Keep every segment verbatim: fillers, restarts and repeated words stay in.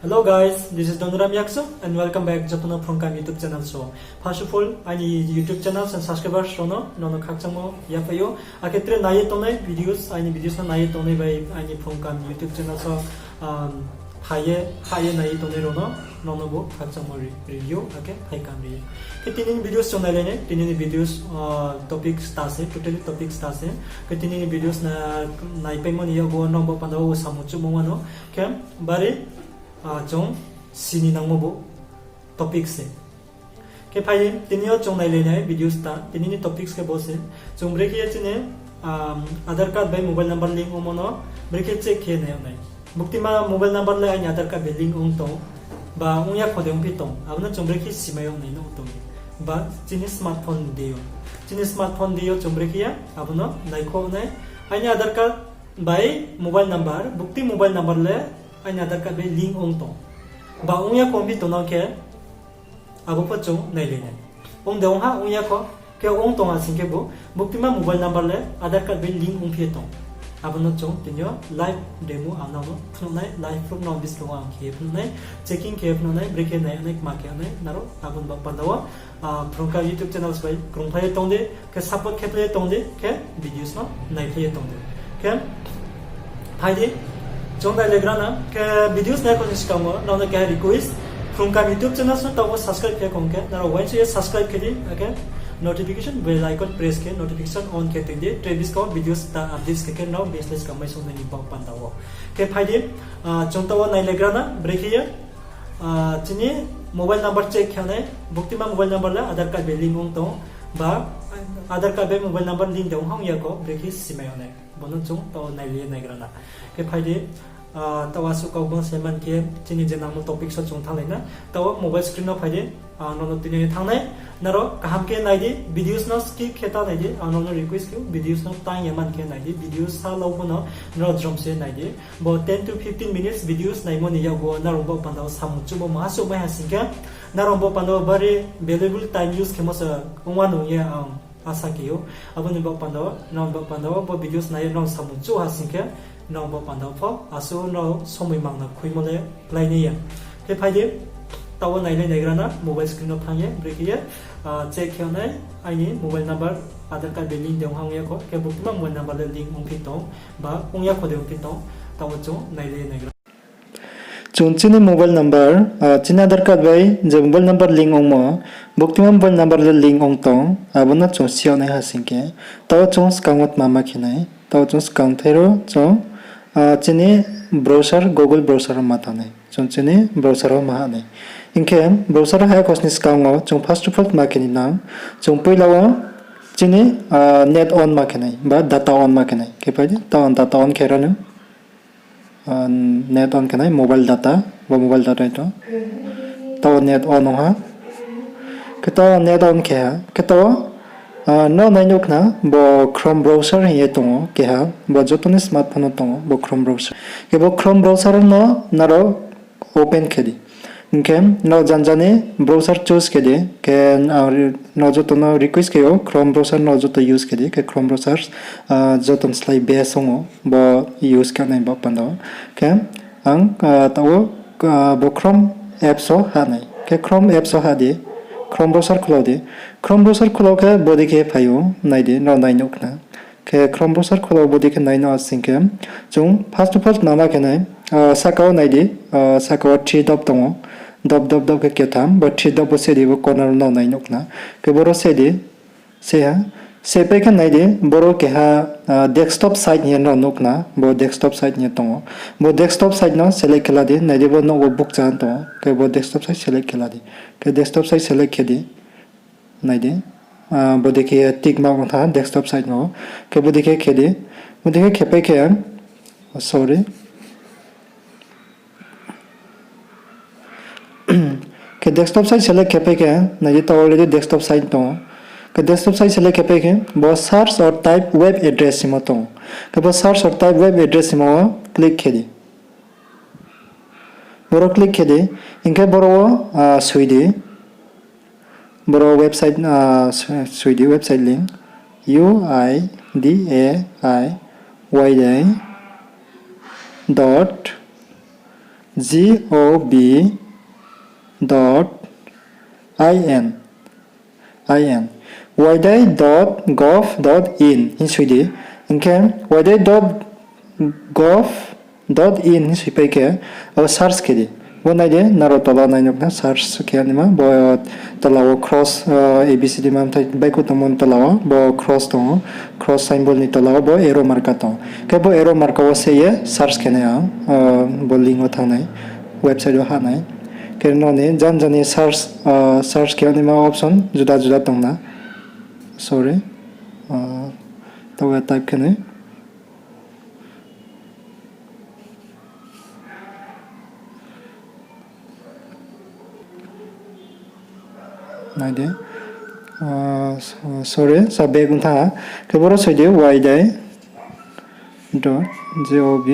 Hello guys, this is Donuram Yakso and welcome back joto no Phrungkam YouTube channel so. First of all, aini YouTube channel and subscribers rao no, nono khakchangmo yaphai ou. Akhe tre nai ye tongnai videos, aini videos no nai ye tongnai bai aini Phrungkam YouTube channel so, um, phai ye, phai ye nai ye tongnai rao no, nono bo khakchangmo ri-, review, akhe phai kam ri ou. Khe tini ni videos chung nailai nai, tini ni videos, uh, topics ta se, totally topics ta se. Khe tini ni videos na naipaimo ni yakgu nrao bo panda wo samung chuhmo mano. Khe bari, ah, chung sini nangmo bo topic se. Khe phai di, tini yo chung nailai nai videos ta, tini ni topics khe bo se. Chung brekhe ye chini, um, Aadhaar card bai mobile number link ongmo no brekhe check khe nai yag nai. Buktima mobile number le aini Aadhaar card bai link ong tong, ba ong ya kho de ongphi tong, abo no chung brekhe simai yag nai no tong. Ba chini smartphone de yo. Chini smartphone de yo chung brekhe ye abo no naikho nai. Aini Aadhaar card bai mobile number, bukti mobile number le aini Aadhaar card bai link ong tong, ba ong ya kho ongphi tong no khe, abo pho chung nailai nai. Ong de ong ha, ong ya kho, khe ong tong ha sing khe bo, buktima mobile number le Aadhaar card bai link ongphi ye tong. Abo no chung tini yo live demo ang nrao no phnuh nai, live proof no buskang wo ang khe phnuh nai, checking khe phnuh nai, brekhe nai nai, kma khe nai, nrao abo ni ba panda wo, ah, Phrungkam YouTube channels bai krungphlai ye tong di, khe support khe phlai ye tong di, khe videos no naiphlai ye tong di. Khe phai di, chung nailaigra na, khe videos nai kho ni skang wo nrao no keha request, Phrungkam YouTube channels no taoh wo subscribe khe kong khe, nrao uaingsouh ye subscribe khe di, akhe notification bell icon press khe notification on khe tong di, tre buskang wo videos ta updates khe khe nrao business khe mai song nai ni ba panda wo. Khe phai di, ah, chung taoh wo nailaigra na, brekhe ye, ah, chini mobile number check khe nai, buktima mobile number le Aadhaar card bai link ong tong, ba Aadhaar card bai mobile number link de ong ha ong ya kho, brekhe simai yag nai. Bo no chung taoh wo nailai ye naigra na. Khe phai di, ah, taoh wo asuh kau bang se man khe, chini je nangmo topic so chung thannglai na. Taoh wo mobile screen no phai di, ang nrao no tini thanng nai. Nrao kaham khe nai di, videos no skip khe ta nai di, ang nrao no request khe, videos no tang ya man khe nai di, videos sa lau pho no nrao jrom se nai di. Bo ten to fifteen minutes videos naimo ni yakgu nrao bo panda wo samung chuhmo ma asuh mai ha sing khe, nrao bo panda wo bari valuable time use khemo se ongma nung ye ang asa khe ou. Abo ni bo panda wo, nrao bo panda wo bo videos nai ye nrao samung chuh ha sing khe, nrao bo panda wo pho asuh nrao somoi mangna khuimo le klái nai ya. Khe phai di, taoh wo nailai naigra na, mobile screen no thanng ye, brekhe ye, ah, check khe nai, aini mobile number Aadhaar card bai link de ong ha ong ya kho, khe buktima mobile number le link ongphi tong, ba ong ya kho de ongphi tong, taoh wo chung nailai naigra. Chung chini mobile number, ah, chini Aadhaar card bai je mobile number link ongmo, buktima mobile number le link ong tong, abo no chung si yag nai ha sing khe, taoh wo chung skang wo tma ma khe nai, taoh wo chung skang thai ro chung, ah, chini browser, Google browser wo ma thanng nai. Chung chini browser wo ma hah nai. Hing khe browser wo hah ya kho ni skang wo chung first of all tma khe ni nang, chung poila wo chini, ah, net on ma khe nai, ba data on ma khe nai. Khe phai di, taoh wo data on khe ra no. Ah, net on khe nai, mobile data, bo mobile data to. Taoh wo net on ong ha. Khe taoh wo net on khe ha. Khe taoh wo, ah, nrao nai nuh khna, bo Chrome browser hing ye tong ou, keha, bo joto ni smartphone wo tong ou, bo Chrome browser. Khe bo Chrome browser no nrao open khe di. Hing khe nrao janja ni browser choose khe di. Khe ang ri-, nrao joto no request khe ou, Chrome browser nrao joto use khe di. Khe Chrome browser, ah, joto ni slái best ong ou, bo use khe nai bo panda wo. Khe ang, ah, taoh wo, ah, bo Chrome apps wo hah nai. Khe Chrome apps wo hah di. Chrome browser khulau di. Chrome browser khulau khe bodei khe phai ou, nai di, nrao nai nuh khna. Khe Chrome browser khulau bodei khe nai nuh ha sing khe, chung first of all tma ma khe nai, ah, sahka wo nai di, ah, sahka wo three dot tong ou, dot, dot, dot khe ketham, bo three dot bo se di, bo corner wo nrao nai nuh khna. Khe boro se di, se ha, se pai khe nai di, boro keha, ah, desktop site hing ye nrao nuh khna, bo desktop site hing ye tong ou. Bo desktop site no select khe la di, nai di bo nouh wo bukcha tong ou, khe bo desktop site select khe la di. Khe desktop site select khe di, nai di. Ah, bodei khe tick mark ong tha desktop site no. Khe bodei khe khe di. Bodei khe khe pai khe, oh, sorry. Khe desktop site select khe pai khe, nai di taoh already desktop site tong ou. Khe desktop site select khe pai khe, bo search or type web address hingmo tong ou. Khe bo search or type web address hingmo wo click khe di. Boro click khe di, hing khe boro wo, ah, soi di. Boro website, ah, soi di website link. U I D A I Y dot G O V dot I N, I N, waidai dot gov dot in hing soi di. Hing khe waidai dot gov dot in hing soipai khe, abo search khe di. Bo nai di, nrao tola nai nuh na search khe naima, bo tola wo cross, A B C D ma mthai baihkhouh tongmo ni tola wo, bo cross tong ou, cross symbol ni tola wo bo arrow marka tong ou. Khe bo arrow marka wo se ye search khe nai ang, bo link wo thanng nai, website wo hah nai. Khe nrao ni jan jani search, search khe naima option juda juda tong na. Sorry, taoh type khe nai. Nai di. Sorry, sa back ong thanng ha. Khe boro soi di, waidai dot gov,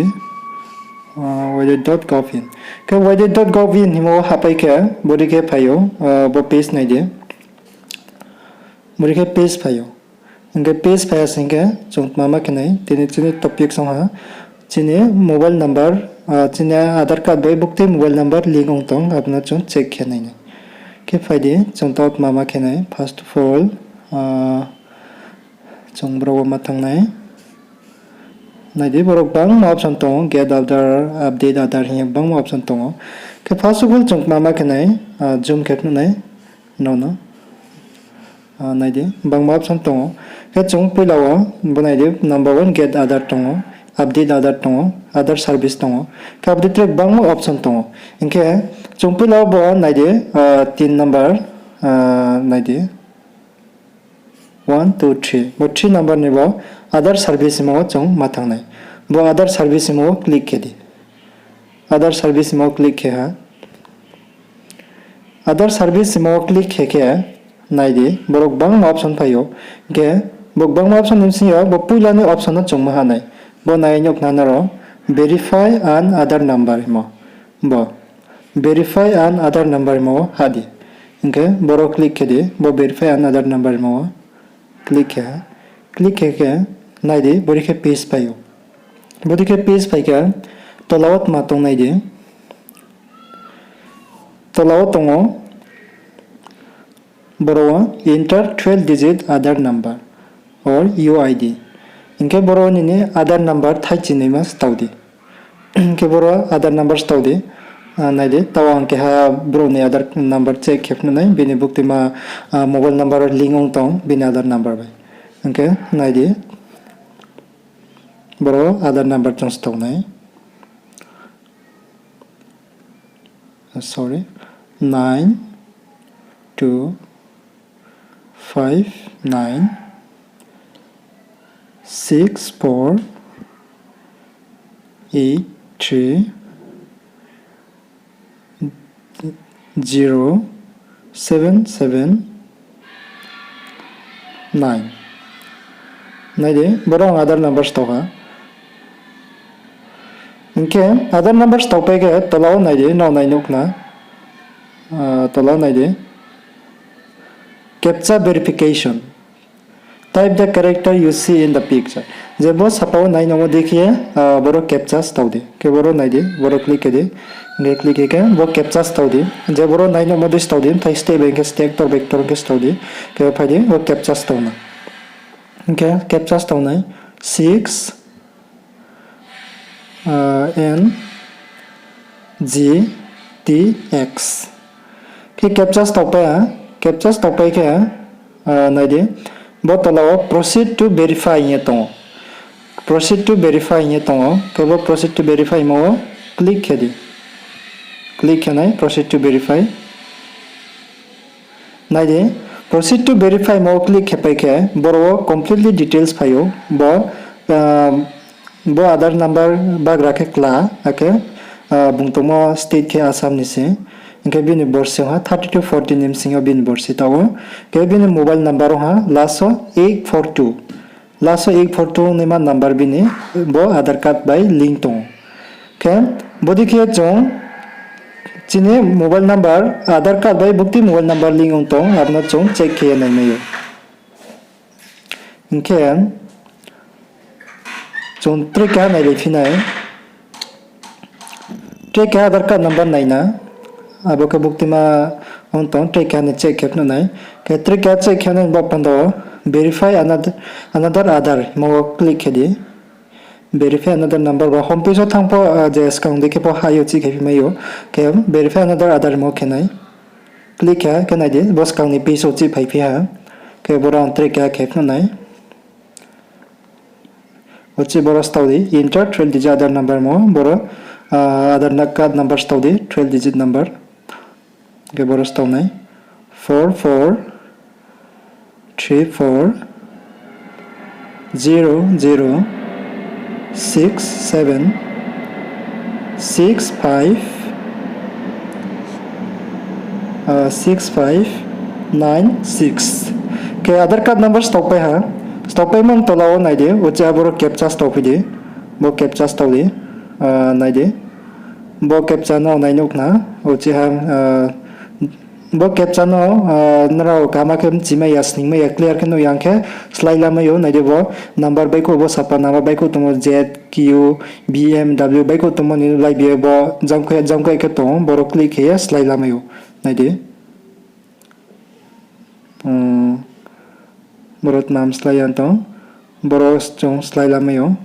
waidai dot gov in. Khe waidai dot gov in hingmo wo hahpai khe, bodei khe phai ou, bo page nai di. Bodei khe page phai ou. Hing khe page phai ya sing khe, chung tma ma khe nai, tini chini topic song ha, chini mobile number, chini Aadhaar card bai buktui mobile number link ong tong, abo no chung check khe nai nai. Khe phai di, chung taoh tma ma khe nai, first of all, chung boro wo ma thanng nai. Nai di, boro gbangma option tong ou, get Aadhaar, update Aadhaar hing ye gbangma option tong ou. Khe first of all chung tma ma khe nai, zoom khe phnuh nai, nrao no. Nai di, gbangma option tong ou. Khe chung poila wo, bo nai di, number one, get Aadhaar tong ou, update Aadhaar tong ou, Aadhaar service tong ou. Khe abo dei tre gbangma option tong ou. Hing khe chung poila wo bo nai di, tin number, nai di, one, two, three. Bo three number ni bo Aadhaar service hingmo wo chung ma thanng nai. Bo Aadhaar service hingmo wo click khe di. Aadhaar service hingmo wo click khe ha. Aadhaar service hingmo wo click khe khe, nai di, boro gbangma option phai ou. Hing khe bo gbangma option ni bsing yo bo poila ni option no chung ma ha nai. Bo nai nuh khna nrao, verify an Aadhaar number hingmo. Bo verify an Aadhaar number hingmo wo hah di. Hing khe boro click khe di, bo verify an Aadhaar number hingmo wo click khe ha. Click khe khe, nai di, bodei khe page phai ou. Bodei khe page phai khe, tola wo tma tong nai di. Tola wo tong ou, boro wo enter twelve digit Aadhaar number or U I D. Hing khe boro nini Aadhaar number thaichinaima stao di. Hing khe boro Aadhaar number stao di. Nai di, taoh ang keha brouh ni Aadhaar number check khe phnuh nai, bini buktuima mobile number link ong tong bini Aadhaar number bai. Hing khe nai di, boro Aadhaar number chung stao nai. Sorry, nine two five nine six four eight three zero seven seven nine. Nai di, boro ang Aadhaar number stao ha. Hing khe Aadhaar number staopai khe tola wo nai di, nrao nai nuh khna. Tola wo nai di. Captcha verification. Type the character you see in the picture. Je bo sapa wo nai nuhmo dei khe, boro captcha stao di. Khe boro nai di, boro click khe di. Hing khe click khe khe bo captcha stao di. Je boro nai nuhmo dei stao di, bthai steh bai hing khe steh, ktor bai ktor hing khe stao di. Khe phai di, bo captcha stao na. Hing khe captcha stao nai, six, N, G, T, X. Khe captcha staopai ha, captcha staopai khe, nai di, bo tola wo proceed to verify hing ye tong ou. Proceed to verify hing ye tong ou, khe bo proceed to verify hingmo wo click khe di. Click khe nai, proceed to verify. Nai di, proceed to verify hingmo wo click khe pai khe, boro wo completely details phai ou. Bo, bo Aadhaar number bagra khe kla, akhe, bung tongmo state khe Assam ni se. Hing khe bini borsi ong ha thirty-two forty ni bsing yo bini borsi taoh ou. Khe bini mobile number ong ha last wo eight four two. Last wo eight four two ongnaima number bini bo Aadhaar card bai link tong ou. Khe bodei khe chung chini mobile number, Aadhaar card bai buktui mobile number link ong tong, abo no chung check khe ye naimai ou. Hing khe chung tre keha nailai phi nai. Tre keha Aadhaar card number naina. Abo khe buktima ong tong, tre keha ni check khe phnuh nai. Khe tre keha check khe nai bo panda wo verify another, another Aadhaar himo wo click khe di. Verify another number ba home page wo thanng pho, je skang di khe pho ha yo chih khe phi mai ou. Khe verify another Aadhaar himo khe nai. Click khe, khe nai di, bo skang ni page wo chih phaiphi ha. Khe boro ang tre keha khe phnuh nai. Uchih boro stao di, enter twelve digit Aadhaar number mo, boro, Aadhaar card number stao di, twelve digit number. Khe boro stao nai, four four three four zero zero six seven six five six five nine six. Khe Aadhaar card number staopai ha. Staopaimo ni tola wo nai di, uchih ha boro captcha staophi di. Bo captcha stao di, nai di. Bo captcha no nai nuh khna, uchih ha, bo captcha no nrao kaham khe mchimai ya, sningmai ya, clear khe nuh ya hing khe slái lamai ou, nai di bo number baihkhouh, bo sapa number baihkhouh tongmo Z Q B M W baihkhouh tongmo ni laibi ye bo jangkhe, jangkhe khe tong ou, boro click khe ye slái lamai ou, nai di. Boro tma mslái ya tong, boro chung slái lamai ou.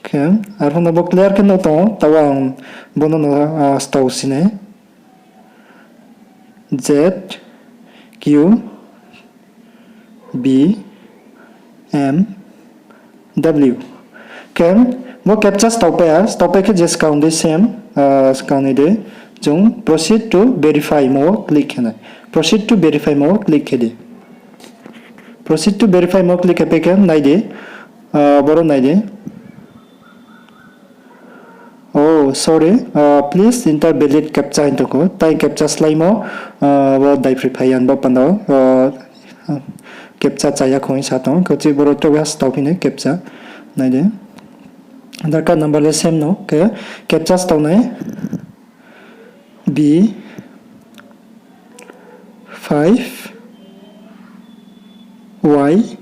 Khe, arphuh no bo clear khe nuh tong ou, taoh ang bo no no stao si nai. Z Q B M W. Khe, bo captcha staopai ha, staopai khe je skang dei same, skang ni dei, chung proceed to verify mo click khe nai. Proceed to verify mo click khe di. Proceed to verify mo click khe pai khe nai di, boro nai di. Oh, sorry, please enter valid captcha hing tong kho. Tai captcha sláimo, bo daiphroi phai ya bo panda wo, captcha cha ya kho hing sa tong. Khe uchih boro taoh ha staophi nai captcha. Nai di. Aadhaar card number le same no, khe captcha stao nai. B five Y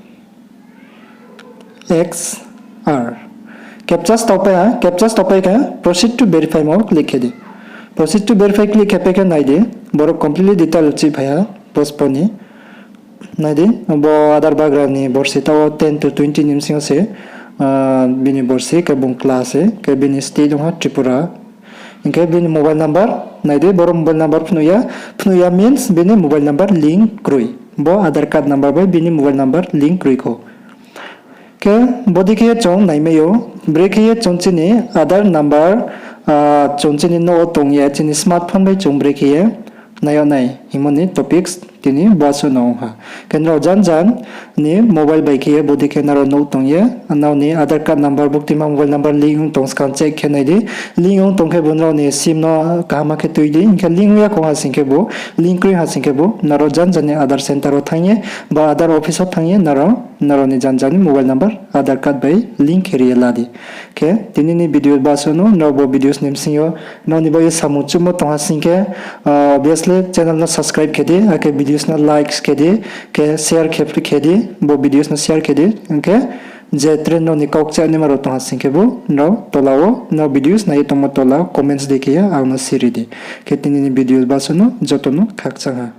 X R. Captcha staopai ha, captcha staopai khe proceed to verify mo click khe di. Proceed to verify click khe pai khe nai di, boro completely detail chih phai ha, postpone ni. Nai di, bo Aadhaar bagra ni borsi taoh wo ten to twenty ni bsing yo se, bini borsi khe bung kla se, khe bini state ong ha Tripura. Hing khe bini mobile number, nai di, boro mobile number phnuh ya, phnuh ya means bini mobile number link kroi. Bo Aadhaar card number bai bini mobile number link kroi kho. Khe bodei khe ye chung naimai ou, brekhe ye chung chini Aadhaar number, chung chini nouh wo tong ye, chini smartphone bai chung brekhe ye nai yag nai hingmo ni topics tini bo asuh no ong ha. Khe nrao jan jan ni mobile bai khe ye bodei khe nrao nouh tong ye, nrao ni Aadhaar card number buktima mobile number link ong tong skang check khe nai di. Link ong tong khebu nrao ni sim no kaham khe tui di. Hing khe link ong ya kho ha sing khebu, link kroi ha sing khebu, nrao jan jan ni Aadhaar center wo thanng ye, ba Aadhaar office wo thanng ye, nrao, nrao ni jan jan ni mobile number Aadhaar card bai link khe ri ye la di. Khe tini ni video bo asuh no, nrao bo videos ni bsing yo, nrao ni bo ye samung chuhmo tong ha sing khe, obviously channel no subscribe khe di, akhe videos no like khe di, khe share khe di, bo videos no share khe di, hing khe je tre nrao ni kau kchanaima rao tong ha sing khebu, nrao tola wo, nrao videos nai ye tongmo tola comments dei khe ye ang no siri di. Khe tini ni video bo asuh no, joto no khakchang ha.